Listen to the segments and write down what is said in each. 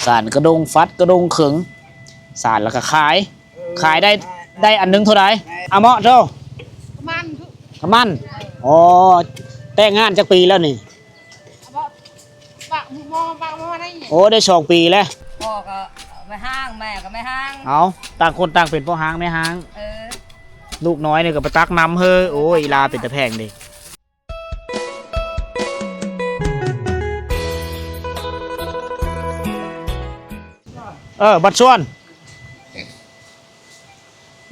ສານກະດົງ ຟັດກະດົງເຂີງ ສານແລ້ວກໍຂາຍ ເອີ ຂາຍໄດ້ ໄດ້ອັນໜຶ່ງເທົ່າໃດ? ອາເມາະໂຕ ປະມານ ປະມານ ອໍ ແຕ່ງງານຈັກປີແລ້ວນີ້? ໂອ້ ໄດ້ສອງປີແລ້ວ ພໍ່ກໍແມ່ຮ້າງ ແມ່ກໍແມ່ຮ້າງ ເອົາ ຕ່າງຄົນຕ່າງເປັນພໍ່ຮ້າງແມ່ຮ້າງ ເອີ ລູກນ້ອຍນີ້ກໍໄປຕັກນ້ຳເຮີ ໂອ້ຍ ອີ່ຫຼ້າເປັນຕາແພງເດ້. ເອີ ບັດຊວນ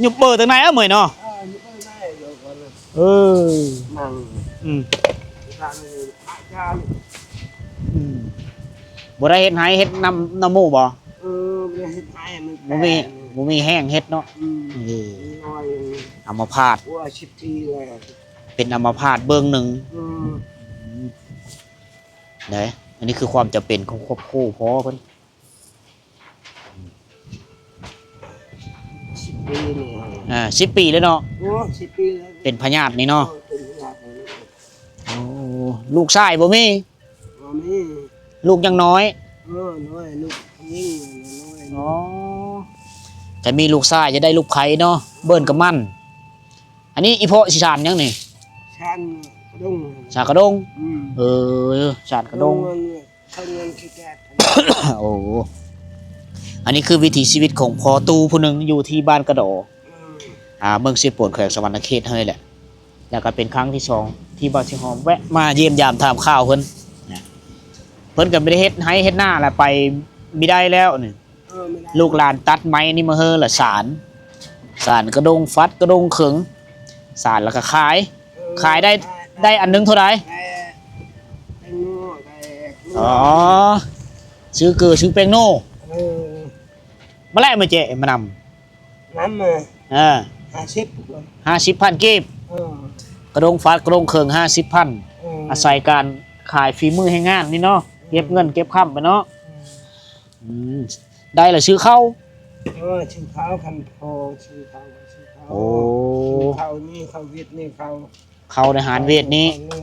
ຍຸບເບີຕັ້ງໃນ ເອີ ເມື່ອຍເນາະ ເອີ ຍຸບເບີໃນ ເອີ ອືມ ອືມ ບໍ່ໄດ້ເຮັດໄຮ່ເຮັດນຳ ນຳໝູ່ບໍ່? ເອີ ບໍ່ໄດ້ເຮັດໄຮ່ ມັນ ບໍ່ມີ ບໍ່ມີແຮງເຮັດເນາະ ອືມ ເອີ ນ້ອຍ ອຳມະພາດ ໂອ້ ສິບປີແລ້ວ ເປັນອຳມະພາດເບິ່ງໜຶ່ງ ອືມ ເດ້ ອັນນີ້ຄືຄວາມຈຳເປັນຂອງຄອບຄົວພໍ່ເພິ່ນ ສິບປີນີ້ ອ່າ ສິບປີແລ້ວເນາະ ໂອ້ ສິບປີແລ້ວ ເປັນພະຍາດນີ້ເນາະ ເອີ ເປັນພະຍາດນີ້ ໂອ້ ລູກຊາຍບໍ່ມີ? ບໍ່ມີ ລູກຍັງນ້ອຍ ເອີ ນ້ອຍ ລູກຍິງນ້ອຍ ອໍ ແຕ່ມີລູກຊາຍຈະໄດ້ລູກໃຜເນາະ ເບິ່ງກະໝັ້ນ ອັນນີ້ອີ່ພໍ່ຊິສານຫຍັງນີ້? ສານກະດົງ ສານກະດົງ ອືມ ເອີ ສານກະດົງ ເອົາເງິນ ເອົາເງິນຂີ້ແກກ ໂອ້ ອັນນີ້ຄືວິຖີຊີວິດຂອງພໍ່ຕູ້ຜູ້ໜຶ່ງຢູ່ທີ່ບ້ານກະດໍ ເອີ ອ່າ ເມືອງເຊໂປນ ແຂວງສະຫວັນນະເຂດເຮົານີ້ແຫຼະ ແລ້ວກໍເປັນຄັ້ງທີສອງທີ່ບ່າວຊິຫອມແວະມາຢ້ຽມຢາມຖາມຂ່າວເພິ່ນນະ ເພິ່ນກໍບໍ່ໄດ້ເຮັດໄຮ່ເຮັດນາລະ ໄປບໍ່ໄດ້ແລ້ວນີ້ ເອີ ແມ່ນ ລູກຫຼານຕັດໄມ້ນີ້ມາເຮີລະສານ ສານກະດົງ ຟັດກະດົງເຂີງ ສານແລ້ວກໍຂາຍ ເອີ ຂາຍໄດ້ ໄດ້ອັນໜຶ່ງເທົ່າໃດ? ໄດ້ແປ້ງນົວ ໄດ້ ອໍ ຊື້ເກືອຊື້ແປ້ງນົວ ເອີ ມາແລະມາແຈະມານຳ ນຳ ເອີ ຫ້າສິບ ຫ້າສິບພັນກີບ ເອີ ກະດົງຟັດກະດົງເຂີງ ຫ້າສິບພັນ ເອີ ອາໄສການຂາຍຝີມືແຮງງານນີ້ເນາະ ເກັບເງິນເກັບຄຳໄປເນາະ ເອີ ອືມ ໄດ້ລະຊື້ເຂົ້າ ເອີ ຊື້ເຂົ້າ ຄັນພໍຊື້ເຂົ້າກໍຊື້ເຂົ້າ ໂອ້ ຊື້ເຂົ້ານີ້ ເຂົ້າຫວຽດນີ້ ເຂົ້າ ເຂົ້າໃນຮ້ານຫວຽດນີ້ ເຂົ້າ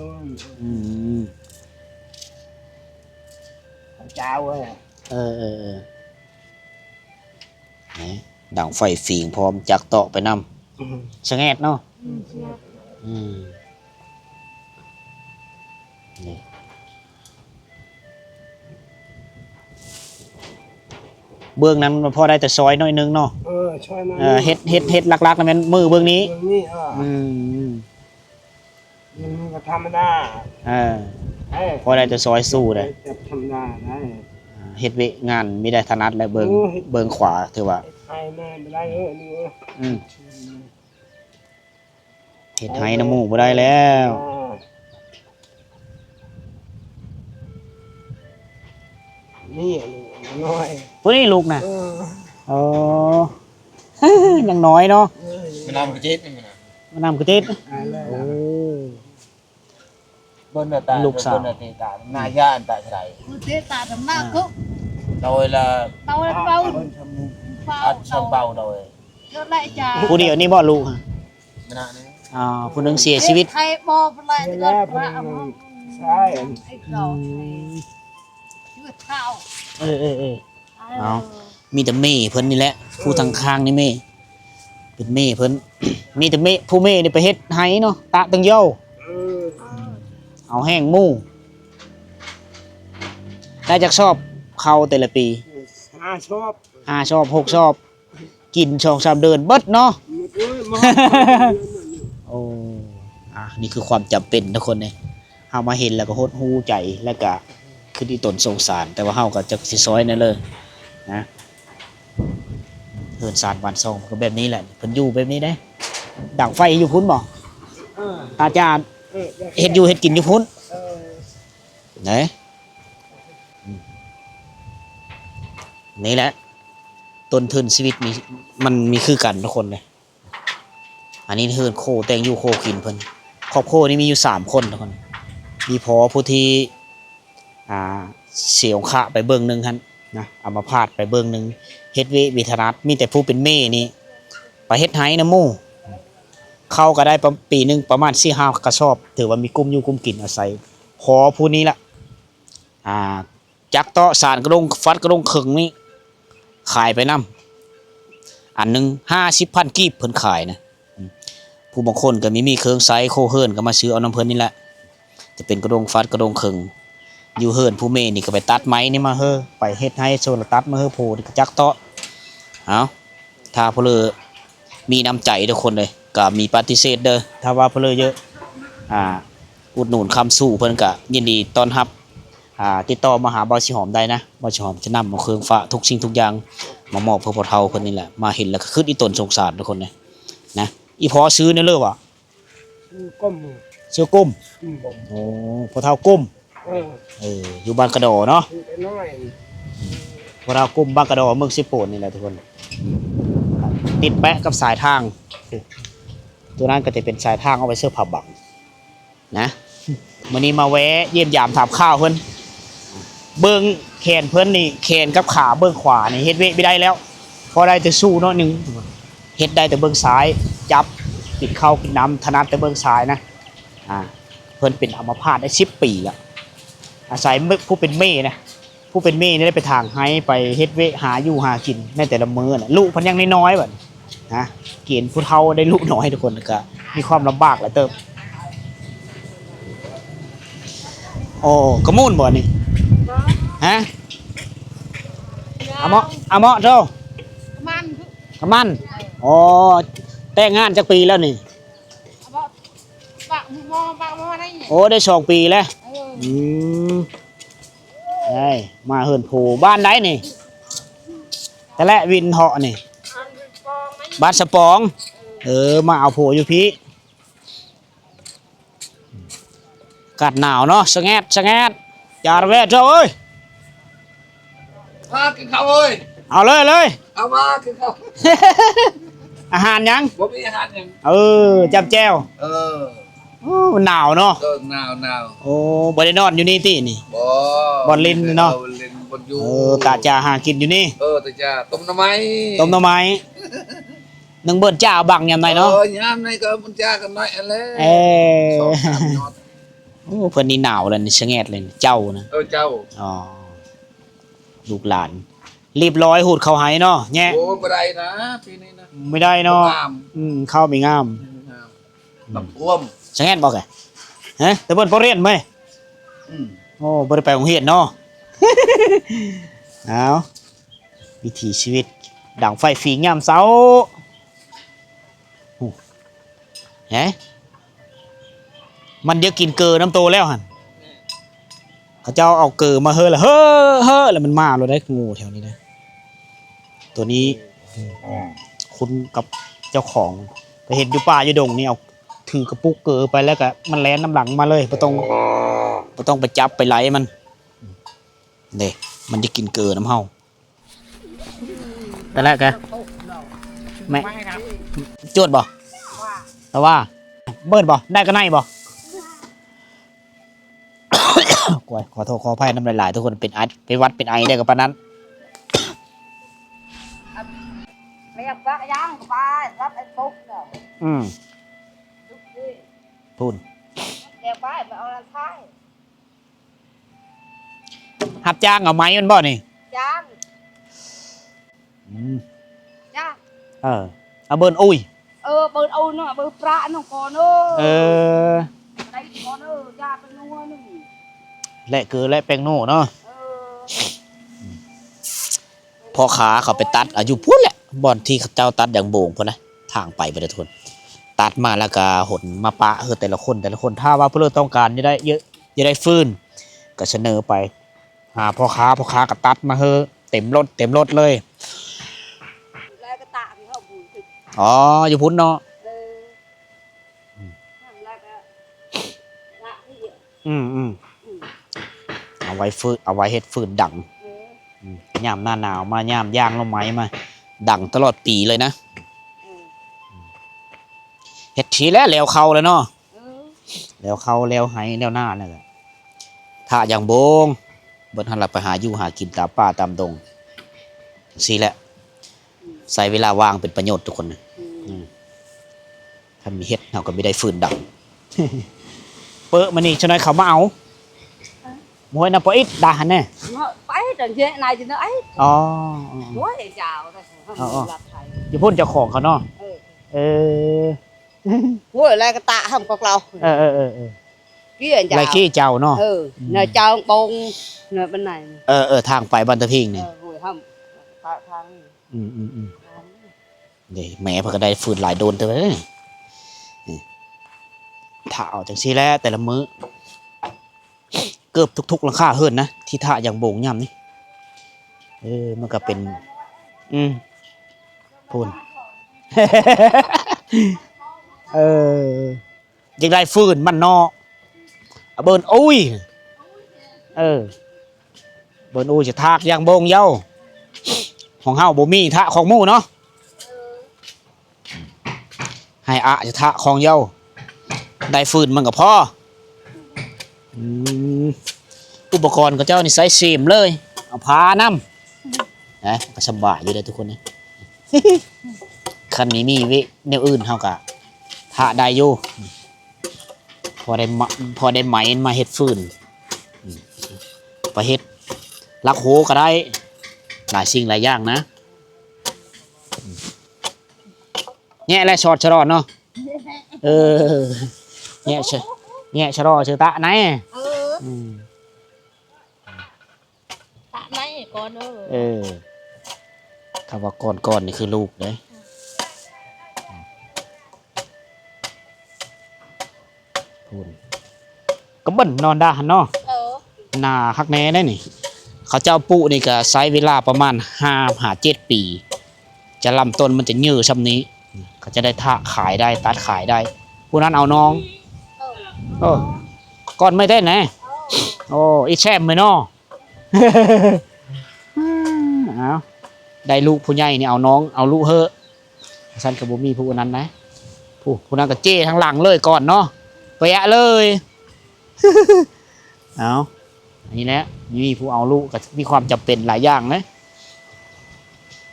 ອືມ ເຂົ້າເຈົ້າ ເອີ ເອີ ເອີ ນີ້ ດັງໄຟຝີງພ້ອມຈັກຕອກໄປນຳ ອືມ ສະແງດເນາະ ອືມ ສະແງດ ອືມ ນີ້ ເບື້ອງນັ້ນມັນພໍໄດ້ແຕ່ຊອຍໜ້ອຍໜຶ່ງເນາະ ເອີ ຊອຍໜ້ອຍ ເອີ ເຮັດ ເຮັດ ເຮັດຫຼັກໆນັ້ນແມ່ນມືເບື້ອງນີ້ ເບື້ອງນີ້ ເອີ ອືມ ມັນກໍທຳມະດາ ເອີ ເອີ ພໍໄດ້ແຕ່ຊອຍສູ້ໄດ໋ ແບບທຳມະດາໄດ໋ ອ່າ ເຮັດວຽກງານມີໄດ້ຖະໜັດແຫຼະ ເບິ່ງ ໂອ້ ເບິ່ງຂວາ ຖືວ່າ ເຮັດໄຮ່ນາບໍ່ໄດ້ເອີ ນີ້ເອີ ອືມ ເຮັດໄຮ່ນຳໝູ່ບໍ່ໄດ້ແລ້ວ ນີ້ ນີ້ນ້ອຍ ຜູ້ນີ້ລູກນະ ເອີ ອໍ ຍັງນ້ອຍເນາະ ເອີ ມານຳກະຈິດ ມານຳກະຈິດ ໂອ້ ເບິ່ງໜ້າຕາ ລູກສາວ ເບິ່ງໜ້າຕາ ໜ້າຢ້ານຕາໃດ ເຕະຕາດຳໜ້າ ອ່າ ຄຸ ໂດຍລະ ໂດຍລະເບົາ ອັດຊຳເບົາໂດຍ ເຈົ້າລະຈາ ຜູ້ດຽວນີ້ບໍ່ລູກ ມານະນີ້ ອ່າ ຜູ້ໜຶ່ງເສຍຊີວິດ ໃຄບໍ່ເປັນໄລ ເສຍແລ້ວ ເກີດພະ ຜູ້ໜຶ່ງຊາຍ ອືມ ຊີວິດເຂົາ ເອີ ເອີ ເອີ ເອົາ ມີແຕ່ແມ່ເພິ່ນນີ້ແຫຼະ ຜູ້ທາງຂ້າງນີ້ແມ່ ເປັນແມ່ເພິ່ນ ມີແຕ່ແມ່ ຜູ້ແມ່ນີ້ໄປເຮັດໄຮ່ເນາະ ຕະຕຶງເຍົາ ເອີ ເອົາແຮງໝູ່ ໄດ້ຈັກຊອບເຂົ້າແຕ່ລະປີ? ຫ້າຊອບ ຫ້າຊອບ ຫົກຊອບ ກິນສອງສາມເດືອນເບິດເນາະ ໝົດເລີຍ ມາຮອດເດືອນນັ້ນ ໂອ້ ອ່າ ນີ້ຄືຄວາມຈຳເປັນທຸກຄົນເດ້ ເຮົາມາເຫັນແລ້ວກໍຫົດຫູ່ໃຈ ແລ້ວກໍຄິດອີ່ຕົນສົງສານ ແຕ່ວ່າເຮົາກໍຈັກຊິຊ່ອຍແນວໃດນະ ເຮືອນຊານບ້ານຊ່ອງກໍແບບນີ້ແຫຼະ ເພິ່ນຢູ່ແບບນີ້ເດ້ ດັງໄຟຢູ່ພຸ້ນບໍ່? ເອີ ອາຈານ ເອີ ເຮັດຢູ່ເຮັດກິນຢູ່ພຸ້ນ ເອີ ເດ້ ອືມ ນີ້ແຫຼະ ຕົ້ນທຶນຊີວິດມີ ມັນມີຄືກັນທຸກຄົນເດ້ ອັນນີ້ເຮືອນໂຄແຕ່ງຢູ່ໂຄກິນເພິ່ນ ຄອບຄົວນີ້ມີຢູ່ສາມຄົນທຸກຄົນ ມີພໍ່ຜູ້ທີ່ ອ່າ ເສຍອົງຄະໄປເບື້ອງໜຶ່ງຫັ້ນນະ ອຳມະພາດໄປເບື້ອງໜຶ່ງ ເຮັດວຽກບໍ່ຖະໜັດ ມີແຕ່ຜູ້ເປັນແມ່ນີ້ໄປເຮັດໄຮ່ນຳໝູ່ ເຂົ້າກໍໄດ້ປະ ປີໜຶ່ງປະມານສີ່ຫ້າກະສອບ ຖືວ່າມີກຸ້ມຢູ່ກຸ້ມກິນອາໄສ ພໍຜູ້ນີ້ລະ ອ່າ ຈັກເຕາະສານກະດົງ ຟັດກະດົງເຄິ່ງນີ້ ຂາຍໄປນຳ ອັນໜຶ່ງຫ້າສິບພັນກີບ ເພິ່ນຂາຍນະ. ອືມ ຜູ້ບາງຄົນກໍມີ ມີເຄື່ອງໃຊ້ໂຄເຮືອນກໍມາຊື້ເອົານຳເພິ່ນນີ້ແຫຼະ ຈະເປັນກະດົງຟັດກະດົງເຄິ່ງ. ຢູ່ເຮືອນຜູ້ແມ່ນີ້ກໍໄປຕັດໄມ້ນີ້ມາເຮີ ໄປເຮັດໄຮ່ໂຊນລະຕັດມາເຮີ ໂພນີ້ກໍຈັກເຕາະ. ເອົາ ຖ້າຜູ້ເລີມີນ້ຳໃຈທຸກຄົນເລີຍ ກໍມີປະຕິເສດເດີ້ ຖ້າວ່າຜູ້ເລີເຍາະ ອ່າ ອຸດໜູນຄ້ຳຊູ່ເພິ່ນກໍຍິນດີຕ້ອນຮັບ. ອ່າ ຕິດຕໍ່ມາຫາບ່າວສີຫອມໄດ້ນະ ບ່າວສີຫອມຈະນຳເອົາເຄື່ອງຝາກທຸກສິ່ງທຸກຢ່າງມາມອບໃຫ້ພໍ່ເຖົ້າເພິ່ນນີ້ແຫຼະ. ມາເຫັນແລ້ວກໍຄຶດອີ່ຕົນສົງສານທຸກຄົນເລີຍນະ. ອີ່ພໍ່ຊື່ແນວເລີຫວາ? ຊື່ກົມ. ຊື່ກົມ. ອືມ ໂອ້ ພໍ່ເຖົ້າກົມ. ເອີ ເອີ ຢູ່ບ້ານກະດໍເນາະ. ຢູ່ໄດ້ໜ້ອຍ ພໍ່ເຖົ້າກົມ ບ້ານກະດໍ ເມືອງເຊໂປນນີ້ແຫຼະທຸກຄົນ. ຕິດແປະກັບສາຍທາງ ໂຕນັ້ນກໍຈະເປັນສາຍທາງເອົາໄວ້ເສີບຜ້າບັງ. ນະ ມື້ນີ້ມາແວະຢ້ຽມຢາມຖາມຂ່າວເພິ່ນ. ເບິ່ງແຂນເພິ່ນນີ້ ແຂນກັບຂາເບື້ອງຂວານີ້ເຮັດວຽກບໍ່ໄດ້ແລ້ວ ພໍໄດ້ແຕ່ສູ້ໜ້ອຍໜຶ່ງ ເຮັດໄດ້ແຕ່ເບື້ອງຊ້າຍ ຈັບກິນເຂົ້າກິນນ້ຳຖະໜັດແຕ່ເບື້ອງຊ້າຍນະ. ອ່າ ເພິ່ນເປັນອຳມະພາດໄດ້ສິບປີແລ້ວ ອາໄສຜູ້ເປັນແມ່ນະ ຜູ້ເປັນແມ່ນີ້ໄດ້ໄປຖາງໄຮ່ ໄປເຮັດວຽກຫາຢູ່ຫາກິນໃນແຕ່ລະມື້ນະ. ລູກເພິ່ນຍັງນ້ອຍໆ ບັດນີ້ນະ ເກນຜູ້ເຖົ້າໄດ້ລູກນ້ອຍທຸກຄົນ ກໍມີຄວາມລຳບາກຫຼາຍເຕີບ. ໂອ້ ກະໝູນບໍ່ນີ້? ບໍ່ ຮະ? ອາເມາະ ອາເມາະໂທ ກະມັນ ກະມັນ. ອໍ ແຕ່ງງານຈັກປີແລ້ວນີ້? ອາເມາະ ປະໝໍ ປະໝໍໄດ້ນີ້. ໂອ້ ໄດ້ສອງປີແລ້ວ. ເອີ ອືມ ເອີຍ ມາເຮືອນໂພ ບ້ານໃດນີ້? ຕະແລະວິນເທາະນີ້ ບ້ານສະປອງ. ເອີ ມາເອົາຜົວຢູ່ພີ້. ອາກາດໜາວເນາະ ສະແງດ ສະແງດ ຢ່າລະແວະເຈົ້າເອີຍ. ມາກິນເຂົ້າເອີຍ. ເອົາເລີຍ ເລີຍ ເອົາມາກິນເຂົ້າ. ອາຫານຫຍັງ? ບໍ່ມີອາຫານຫຍັງ. ເອີ ຈ້ຳແຈ່ວ. ເອີ ໂອ້ ມັນໜາວເນາະ. ເອີ ໜາວ ໜາວ. ໂອ້ ບໍ່ໄດ້ນອນຢູ່ນີ້ຕິນີ້? ບໍ່ ບ່ອນຫຼິ້ນເນາະ. ເອີ ບ່ອນຫຼິ້ນ ບ່ອນຢູ່. ເອີ ຕາຈາຫາກິນຢູ່ນີ້. ເອີ ຕາຈາ ຕົ້ມໜໍ່ໄມ້ ຕົ້ມໜໍ່ໄມ້. ໜຶ່ງເບີນຈ້າເອົາບັງຍາມໃດເນາະ. ເອີ ຍາມໃດກໍເບີນຈ້າກັນໜ້ອຍຫັ້ນແຫຼະ. ເອີ ສອງສາມຍອດ. ໂອ້ ເພິ່ນນີ້ໜາວແລ້ວນີ້ ສະແງດເລີຍ ເຈົ້ານະ. ເອີ ເຈົ້າ. ອໍ ລູກຫຼານ ລຽບຮ້ອຍ ຫູດເຂົ້າໄຮ່ເນາະ ແຍະ. ໂອ້ ບໍ່ໄດ້ນະ ປີນີ້ນະ ບໍ່ໄດ້ເນາະ. ບໍ່ງາມ. ອືມ ເຂົ້າບໍ່ງາມ ບໍ່ງາມ. ອືມ ນ້ຳຖ້ວມ. ສະແງດບໍ່ກະ? ຮະ ແຕ່ເພິ່ນບໍ່ຮຽນເວີຍ. ອືມ ໂອ້ ບໍ່ໄດ້ໄປໂຮງຮຽນເນາະ. ເອົາ ວິຖີຊີວິດ ດັງໄຟຝີງຍາມເຊົ້າ. ຫູ ເອີ ມັນຢາກກິນເກີນຳໂຕແລ້ວຫັ້ນ. ເຂົາເຈົ້າເອົາເກີມາເຮີລະ ເຮີ ເຮີ ແລ້ວມັນມາໂລດໄດ໋ ງູແຖວນີ້ນະ. ໂຕນີ້ ອືມ ອືມ ຄຸນກັບເຈົ້າຂອງ ໄປເຫັນຢູ່ປ່າຢູ່ດົງນີ້ ເອົາ ຖືກະປຸກເກີໄປແລ້ວກະມັນແລ່ນນຳຫຼັງມາເລີຍ ບໍ່ຕ້ອງ ບໍ່ຕ້ອງໄປຈັບໄປໄລ່ມັນ. ເດ້ ມັນຈະກິນເກີນຳເຮົາ. ຕະແລະກະ ແມ່ ຈວດບໍ່? ຕະວ່າ ເບີດບໍ່? ໄດ້ກະໄນບໍ່? ໂອ້ຍ ຂໍໂທດຂໍອະໄພນຳຫຼາຍໆ ທຸກຄົນ ເປັນໄອ ເປັນຫວັດເປັນໄອໄດ້ກະປານນັ້ນ. ອືມ ພຸ້ນ ຮັບຈ້າງເອົາໄມ້ມັນບໍ່ນີ້? ຈ້າງ. ອືມ ຈ້າງ. ເອີ ເອົາເບີນອຸ້ຍ. ເອີ ເບີນອຸ້ຍເນາະ ເບີນປະເນາະກ່ອນເອີ. ເອີ ໄດ້ກ່ອນເອີ ຢ່າໄປນົວໜຶ່ງ ແລະເກືອແລະແປ້ງໂນເນາະ. ເອີ ອືມ ພໍ່ຄ້າເຂົາໄປຕັດເອົາຢູ່ພຸ້ນແຫຼະ ບ່ອນທີ່ເຂົາເຈົ້າຕັດຢາງໂບງພຸ້ນນະ ທາງໄປພຸ້ນນະທຸກຄົນ. ຕັດມາແລ້ວກະຫົນມາປະເຮີແຕ່ລະຄົນ ແຕ່ລະຄົນ ຖ້າວ່າຜູ້ໃດຕ້ອງການຢາກໄດ້ ຢາກໄດ້ຟືນ ກະສະເໜີໄປຫາພໍ່ຄ້າ ພໍ່ຄ້າກະຕັດມາເຮີເຕັມລົດ ເຕັມລົດເລີຍ. ແລ້ວກະຕາກໃຫ້ເຮົາບຸນ. ອໍ ຢູ່ພຸ້ນເນາະ. ເອີ ອືມ ແລ້ວກະ ອືມ ອືມ ອືມ ເອົາໄວ້ຟືນ ເອົາໄວ້ເຮັດຟືນດັງ. ເອີ ອືມ ຍາມໜ້າໜາວມາ ຍາມຍ່າງໜໍ່ໄມ້ມາ ດັງຕະຫຼອດປີເລີຍນະ. ເອີ ເຮັດທີແລ້ວ ແລ້ວເຂົ້າແລ້ວເນາະ. ເອີ ແລ້ວເຂົ້າ ແລ້ວໄຮ່ ແລ້ວນາ ແລ້ວກະຖ້າຢ່າງໂບງ ເບິດຫັ້ນລະ ໄປຫາຢູ່ຫາກິນຕາມປ່າຕາມດົງ ຈັ່ງຊີ້ແຫຼະ. ອືມ ໃຊ້ເວລາວ່າງເປັນປະໂຫຍດທຸກຄົນນະ. ອືມ ອືມ ຄັນມີເຮັດ ເຮົາກະມີໄດ້ຟືນດັງ. ເປີະ ມື້ນີ້ຊະນ້ອຍເຂົາມາເອົາ. ຫ້ວຍນະປະອິດດາຫັ້ນແນ່ ເນາະ ໄປຈັ່ງຊີ້ນາຍຈິນເນາະ ໄອ້ ອໍ ໂອ້ຍ ເຈົ້າ ເອົາໆ ຢູ່ພຸ້ນເຈົ້າຂອງເຂົາເນາະ ເອີ ເອີ ໂອ້ຍ ແລກະຕະຫຳກອກເລົ່າ ເອີໆ ເກີ້ເຈົ້າ ແລກີ້ເຈົ້າເນາະ ເອີ ອືມ ນາຍເຈົ້າບົງ ນາຍບັນໄດ ເອີໆ ທາງໄປບ້ານຕະພິງນີ້ ເອີ ໂອ້ຍ ຫຳຕະທາງ ອືມໆ ເດ້ ແມ່ເພິ່ນກໍໄດ້ຟືນຫຼາຍໂດນເຕີບເດ້ ນີ້ ຖ້າເອົາຈັ່ງຊີ້ແຫຼະແຕ່ລະມື້ ເກືອບທຸກໆຫຼັງຄາເຮືອນນະ ທີ່ຖ້າຢາງໂບງຍາມນີ້ ເອີ ມັນກໍເປັນ ອືມ ພຸ້ນ ເອີ ຢາກໄດ້ຟືນມັນເນາະ ເບິ່ນອຸ້ຍ ເອີ ເບິ່ນອຸ້ຍຈະຖາກຢ່າງໂບງເຍົາ ຂອງເຮົາບໍ່ມີທະຂອງໝູ່ເນາະ ໃຫ້ອະຈະທະຂອງເຍົາ ໄດ້ຟືນມັນກໍພໍ ອືມ ອຸປະກອນຂອງເຈົ້ານີ້ໃຊ້ເສມເລີຍ ເອົາພານຳ ນະ ກໍສຳບາຍຢູ່ເດ້ທຸກຄົນເອີຍ ຄັນມີ ມີເວະແນວອື່ນເຮົາກະທະໄດ້ຢູ່ ພໍໄດ້ມະ ພໍໄດ້ໄໝມາເຮັດຟືນ ອືມ ໄປເຮັດຫຼັກໂຫກໍໄດ້ ຫຼາຍສິ່ງຫຼາຍຢ່າງນະ ອືມ ແຍະແລະຊອດຊະລອດເນາະ ເອີ ແຍະຊະ ແຍະຊະລອດຊື່ຕະໄນ ເອີ ອືມ ຕະໄນກ່ອນເດີ ເອີ ຄຳວ່າກ່ອນໆນີ້ຄືລູກເດ້ ພຸ້ນ ກະເບິ່ນນອນດາຫັ້ນເນາະ ເອີ ໜ້າຄັກແນ່ເດ້ນີ້ ເຂົາເຈົ້າປູກນີ້ກະໃຊ້ເວລາປະມານຫ້າຫາເຈັດປີ ຈະລຳຕົ້ນມັນຈະເຍີຊ່ຳນີ້ ເຂົາຈະໄດ້ຖາກຂາຍໄດ້ ຕັດຂາຍໄດ້ ຜູ້ນັ້ນເອົານ້ອງ ເອີ ເອີ ກ່ອນໄມ້ເຕັ້ນນະ ເອີ ໂອ້ ອີແຊມແມ່ນເນາະ ເອົາ ໄດ້ລູກຜູ້ໃຫຍ່ນີ້ເອົານ້ອງ ເອົາລູກເຮີ້ ຊັ້ນກໍບໍ່ມີຜູ້ນັ້ນນະ ຜູ້ ຜູ້ນັ້ນກໍເຈ້ທາງຫຼັງເລີຍກ່ອນເນາະ ປະຍະເລີຍ ເອົາ ນີ້ແຫຼະ ມີຜູ້ເອົາລູກກໍມີຄວາມຈຳເປັນຫຼາຍຢ່າງເດ້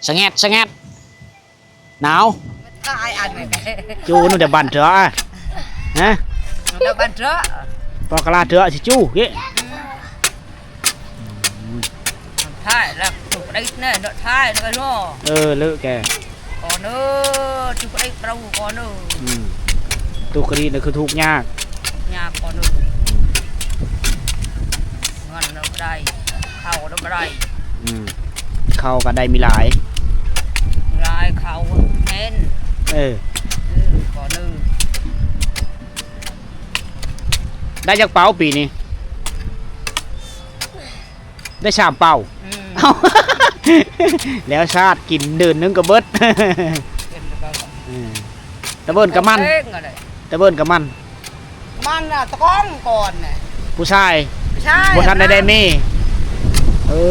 ສະແງດ ສະແງດ ໜາວ ອ້າຍອັນນີ້ ຈູ່ໜູຈະບັນເຖາະ ຮະ ໜູຈະບັນເຖາະ ປອກກະລາເຖາະຊິຈູ່ເກະ ອືມ ທ້າຍລະ ທຸກໄດ້ແນ່ເນາະ ທ້າຍລະກໍເນາະ ເອີ ເລີະແກ ກ່ອນເດີ ທຸກໄດ້ເປົ່າກ່ອນເດີ ອືມ ທຸກກະດີນະຄືທຸກຍາກ ຍາກກ່ອນເດີ ເງິນລະບໍ່ໄດ້ ເຂົ້າລະບໍ່ໄດ້ ອືມ ເຂົ້າກໍໄດ້ມີຫຼາຍ ຫຼາຍເຂົ້າແມ່ນ ເອີ ເອີ ກໍເລີຍ ໄດ້ຈັກເປົາປີນີ້? ໄດ້ສາມເປົາ ອືມ ເອົ້າ ແລ້ວຊາດກິນເດືອນໜຶ່ງກໍເບິດ ເອີ ຕະເບິ່ນກະມັນ ຕະເບິ່ນກະມັນ ມັນນະຕະກ້ອງກ່ອນນະ ຜູ້ຊາຍ ຜູ້ຊາຍ ບໍ່ທັນໄດ້ໄດ້ເມ ເອີ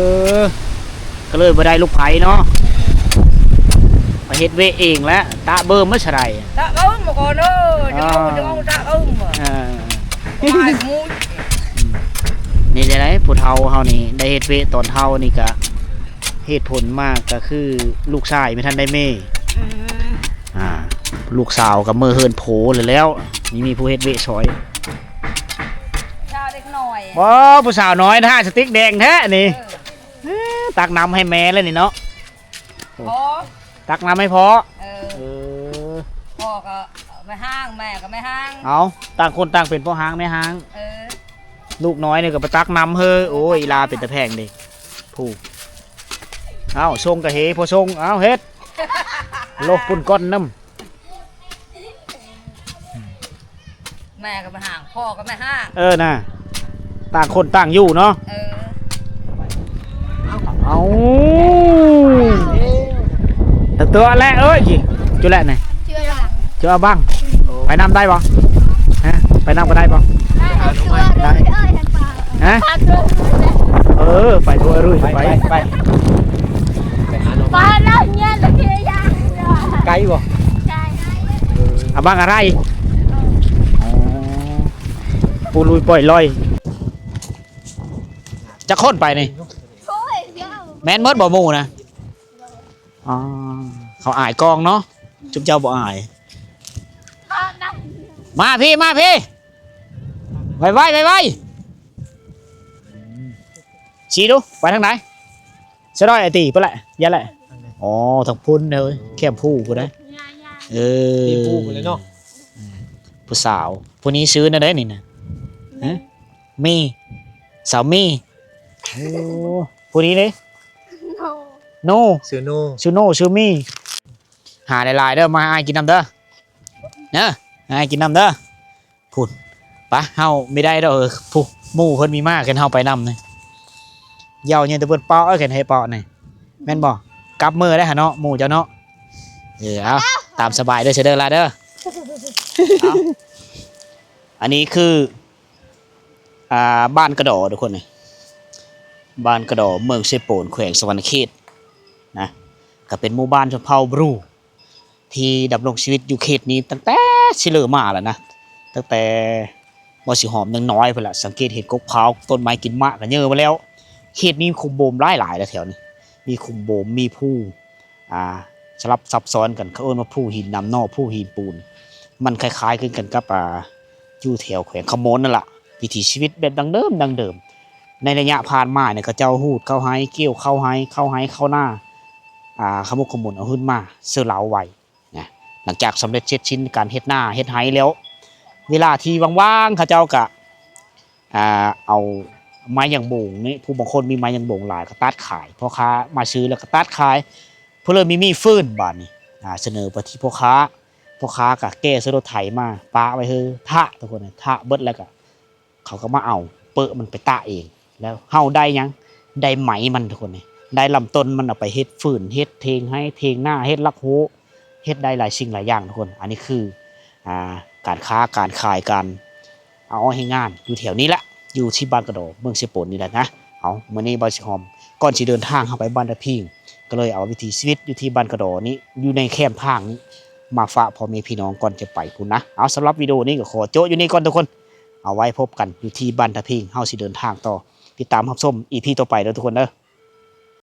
ກໍເລີຍບໍ່ໄດ້ລູກໃຜເນາະ ໄປເຮັດເວະເອງແຫຼະ ຕະເບິ່ມມາສະໄດ ຕະເບິ່ມມາກ່ອນເດີ ຈະເອົາ ຈະເອົາຕະເບິ່ມ ເອີ ນີ້ແຫຼະ ຜູ້ເຖົ້າເຮົານີ້ໄດ້ເຮັດເວະຕອນເຖົ້ານີ້ກະ ເຫດຜົນມາກະຄືລູກຊາຍບໍ່ທັນໄດ້ເມ ອືມ ອ່າ ລູກສາວກໍເມືອເຮືອນໂພແລ້ວ ມີ ມີຜູ້ເຮັດເວະຊ່ອຍ ຜູ້ສາວເດັກນ້ອຍ ບໍ່ ຜູ້ສາວນ້ອຍທາສະຕິກແດງແທ້ນີ້ ເອີ ເອີ ຕັກນ້ຳໃຫ້ແມ່ແລ້ວນີ້ເນາະ ພໍ່ ຕັກນ້ຳໃຫ້ພໍ່ ເອີ ເອີ ພໍ່ກໍແມ່ຮ້າງ ແມ່ກໍແມ່ຮ້າງ ເອົ້າ ຕ່າງຄົນຕ່າງເປັນພໍ່ຮ້າງແມ່ຮ້າງ ເອີ ລູກນ້ອຍນີ້ກໍໄປຕັກນ້ຳເຮີ ໂອ້ຍ ອີຫຼາເປັນຕາແພງເດ້ ຜູ້ ເອົ້າ ຊົງກະເຮ ພໍຊົງ ເອົ້າ ເຮັດ ໂລກປຸ້ນກ້ອນນຳ ແມ່ກໍແມ່ຮ້າງ ພໍ່ກໍແມ່ຮ້າງ ເອີນະ ຕ່າງຄົນຕ່າງຢູ່ເນາະ ເອີ ເອົ້າ ຕະຕົວະແຫຼະເອີຍ ຈຸແຫຼະນີ້ ເຈືອບັງ ເຈືອບັງ ໄປນຳໄດ້ບໍ່? ຮະ ໄປນຳກໍໄດ້ບໍ່? ໄດ້ ໄດ້ ຮະ ເອີ ໄປທົ່ວເລີຍ ໄປ ໄປ ໄປ ໄປຫາໜໍ່ໄມ້ ໄກບໍ່? ໄກ ອາບັງອາໄຣ ອໍ ປູລຸຍປ່ອຍລອຍ ຈັກຄົນໄປນີ້? ໂອ້ຍ ແມ່ນໝົດບໍ່ໝູ່ນະ? ອໍ ເຂົາອາຍກ້ອງເນາະ ຈຸມເຈົ້າບໍ່ອາຍ ມາພີ້ ມາພີ້ ໄວໆ ໄວໆ ອືມ ຊີ້ດູ ໄປທາງໃດ? ສະດອຍໄອຕີພຸ້ນແຫຼະ ຢ່າແຫຼະ. ອໍ ທາງພຸ້ນເດີ ແຄມພູພຸ້ນເດ້. ເອີ ຕີພູພຸ້ນເລີຍເນາະ. ຜູ້ສາວຜູ້ນີ້ຊື່ແນວໃດນີ້ນະ? ຮະ? ມີ ສາວມີ. ໂອ້ ຜູ້ນີ້ເດ້? ໂນ ຊື່ໂນ ຊື່ໂນ ຊື່ມີ. ຫາຫຼາຍໆເດີ ມາໃຫ້ອ້າຍກິນນຳເດີ ເດີ ໃຫ້ອ້າຍກິນນຳເດີ. ພຸ້ນ ປະ ເຮົາບໍ່ໄດ້ດອກ. ເອີ ຜູ້ ໝູ່ເພິ່ນມີມາ ຄັນເຮົາໄປນຳນີ້ ເຍົາະແຕ່ເພິ່ນເປາະ. ເອີ ຄັນໃຫ້ເປາະນີ້ ແມ່ນບໍ່? ກັບມືໄດ້ຫັ້ນເນາະ ໝູ່ເຈົ້າເນາະ. ເອີ ເອົາ ຕາມສະບາຍເດີ ເຊີເດີ ລາເດີ. ເອົາ ອັນນີ້ຄື ອ່າ ບ້ານກະດໍ ທຸກຄົນເອີຍ ບ້ານກະດໍ ເມືອງເຊໂປນ ແຂວງສະຫວັນນະເຂດນະ. ກະເປັນໝູ່ບ້ານຊົນເຜົ່າບຣູ ທີ່ດຳລົງຊີວິດຢູ່ເຂດນີ້ຕັ້ງແຕ່ຊິເລີ່ມມາແລ້ວນະ, ຕັ້ງແຕ່ບໍ່ຊິຫອມຍັງນ້ອຍພຸ້ນລະ. ສັງເກດເຫັນກົກພ້າວ ຕົ້ນໄມ້ກິນໝາກກະເຍີ້ມາແລ້ວ. ເຂດນີ້ມີຂຸມໂບມຫຼາຍໆ ແລ້ວແຖວນີ້ ມີຂຸມໂບມ ມີພູ ອ່າ ສະຫຼັບຊັບຊ້ອນກັນ ເຂົາເອີ້ນວ່າພູຫີນນຳໜໍ່ ພູຫີນປູນ. ມັນຄ້າຍໆຄືກັນກັບ ອ່າ ຢູ່ແຖວແຂວງຄຳມ່ວນນັ້ນລະ. ວິຖີຊີວິດແບບດັ້ງເດີມ ດັ້ງເດີມ. ໃນໄລຍະຜ່ານມານີ້ ເຂົາເຈົ້າຮູດເຂົ້າໄຮ່ ກ່ຽວເຂົ້າໄຮ່ ເຂົ້າໄຮ່ເຂົ້ານາ ອ່າ ຂະໝົກຂະໝູນເອົາຂຶ້ນມາເຊີເລົາໄວ້ນະ. ຫຼັງຈາກສຳເລັດເສັດສິ້ນການເຮັດນາເຮັດໄຮ່ແລ້ວ ເວລາທີ່ວ່າງໆ ເຂົາເຈົ້າກະ ອ່າ ເອົາໄມ້ຢາງໂບງນີ້ ຜູ້ບາງຄົນມີໄມ້ຢາງໂບງຫຼາຍກະຕັດຂາຍ ພໍ່ຄ້າມາຊື້ແລ້ວກະຕັດຂາຍ. ຜູ້ເລີ່ມມີມີດຟືນບາດນີ້ ອ່າ ສະເໜີໄປທີ່ພໍ່ຄ້າ ພໍ່ຄ້າກະແກ່ໃສ່ລົດໄຖມາປະໄວ້ເຮີຖະ ທຸກຄົນ ຖະເບິດແລ້ວກະ ເຂົາກະມາເອົາເປິ້ນມັນໄປຕາກເອງ. ແລ້ວເຮົາໄດ້ຫຍັງ? ໄດ້ໄມ້ມັນ ທຸກຄົນເອີຍ ໄດ້ລຳຕົ້ນມັນເອົາໄປເຮັດຟືນ ເຮັດເຖງໄຮ່ເຖງນາ ເຮັດລັກໂຮ ເຮັດໄດ້ຫຼາຍສິ່ງຫຼາຍຢ່າງ ທຸກຄົນ. ອັນນີ້ຄື ອ່າ ການຄ້າການຂາຍ ການເອົາອອກແຮງງານຢູ່ແຖວນີ້ແຫຼະ ຢູ່ທີ່ບ້ານກະດໍ ເມືອງເຊໂປນນີ້ແຫຼະນະ. ເອົາ ມື້ນີ້ບ່າວສີຫອມ ກ່ອນຊິເດີນທາງເຂົ້າໄປບ້ານຕາພິງ ກະເລີຍເອົາວິຖີຊີວິດຢູ່ທີ່ບ້ານກະດໍນີ້ ຢູ່ໃນແຄມທາງນີ້ ມາຝາກພໍ່ແມ່ພີ່ນ້ອງກ່ອນຈະໄປພຸ້ນນະ. ເອົາ ສຳລັບວິດີໂອນີ້ກະຂໍໂຈະຢູ່ນີ້ກ່ອນ ທຸກຄົນ. ເອົາໄວ້ພົບກັນຢູ່ທີ່ບ້ານຕາພິງ ເຮົາຊິເດີນທາງຕໍ່. ຕິດຕາມຮັບຊົມອີພີຕໍ່ໄປເດີ ທຸກຄົນເດີ.